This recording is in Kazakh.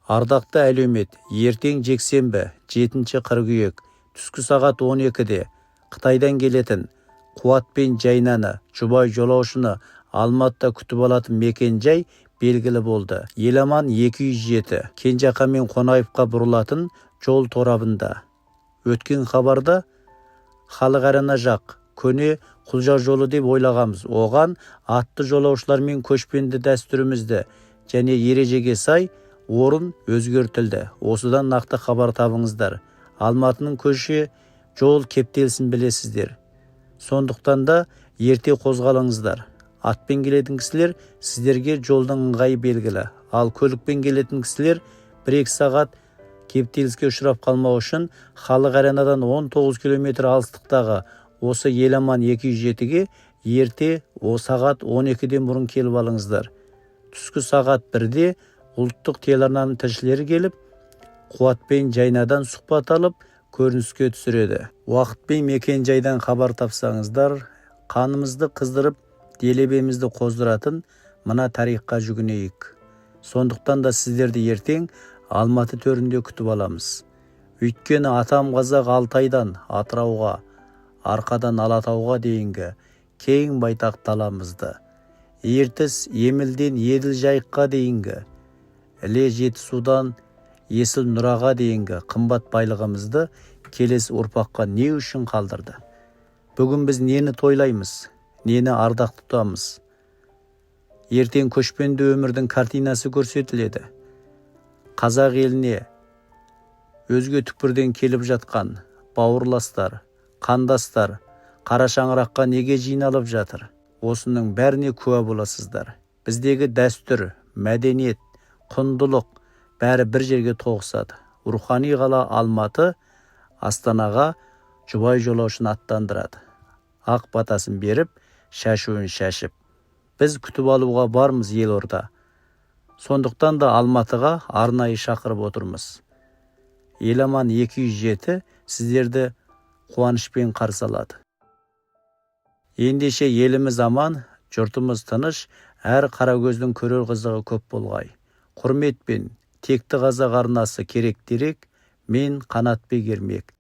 Ардақты әлеумет, ертең жексенбі, 7 қыркүйек, түскі сағат 12-де Қытайдан келетін Қуат пен Жайнаны, жұбай жолаушыны Алматыда күтіп алатын мекен-жай белгілі болды. Еламан 207, Кенжеқан мен Қонаевқа бұрылатын жол торабында. Өткен хабарда Халық Арена жақ көне Құлжа жолы деп ойлағанбыз. Оған атты жолаушылар мен көшпенді дәстүрімізді және ережеге сай орын өзгертілді. Осыдан нақты хабар табыңыздар. Алматының көше жол кептелісін білесіздер, сондықтан да ерте қозғалыңыздар. Атпен келетін кісілер, сіздерге жолдың ыңғайы белгілі, ал көлікпен келетін кісілер 1-2 сағат кептеліске ұшырап қалмау үшін Халық Аренадан 19 километр алыстықтағы осы Еламан 207-ге ерте о сағат 12-ден бұрын келіп алыңыздар. Түскі сағат 1-де ұлттық телеарнаның тілшілері келіп, Қуат пен Жайнадан сұхбат алып, көрініске түсіреді. Уақыт пен мекен жайдан хабар тапсаңыздар, қанымызды қыздырып, делебемізді қоздыратын мына тарихқа жүгінейік. Сондықтан да сіздерді ертең Алматы төрінде күтіп аламыз. Өйткені атам қазақ Алтайдан Атырауға, Арқадан Алатауға дейінгі кең байтақ даламызды, Ертіс Емілден Еділ Жайыққа дейінгі, Іле Жетісудан Есіл Нұраға дейінгі қымбат байлығымызды келесі ұрпаққа не үшін қалдырды? Бүгін біз нені тойлаймыз, нені ардақ тұтамыз? Ертең көшпенді өмірдің картинасы көрсетіледі. Қазақ еліне өзге түкпірден келіп жатқан бауырластар, қандастар қара шаңыраққа неге жиналып жатыр? Осының бәріне куә боласыздар. Біздегі дәстүр, мәдениет, құндылық бәрі бір жерге тоғысады. Рухани қала Алматы Астанаға жұбай жолаушыны аттандырады. Ақ батасын беріп, шашуын шашып, біз күтіп алуға бармыз елорда. Сондықтан да Алматыға арнайы шақырып отырмыз. Еламан 207 сіздерді қуанышпен қарсы алады. Ендеше, еліміз аман, жұртымыз тыныш, әр қара көздің көрер қызығы көп болғай. Құрметпен, Текті Қазақ арнасы, керек дерек, мен Қанатбек Ермек.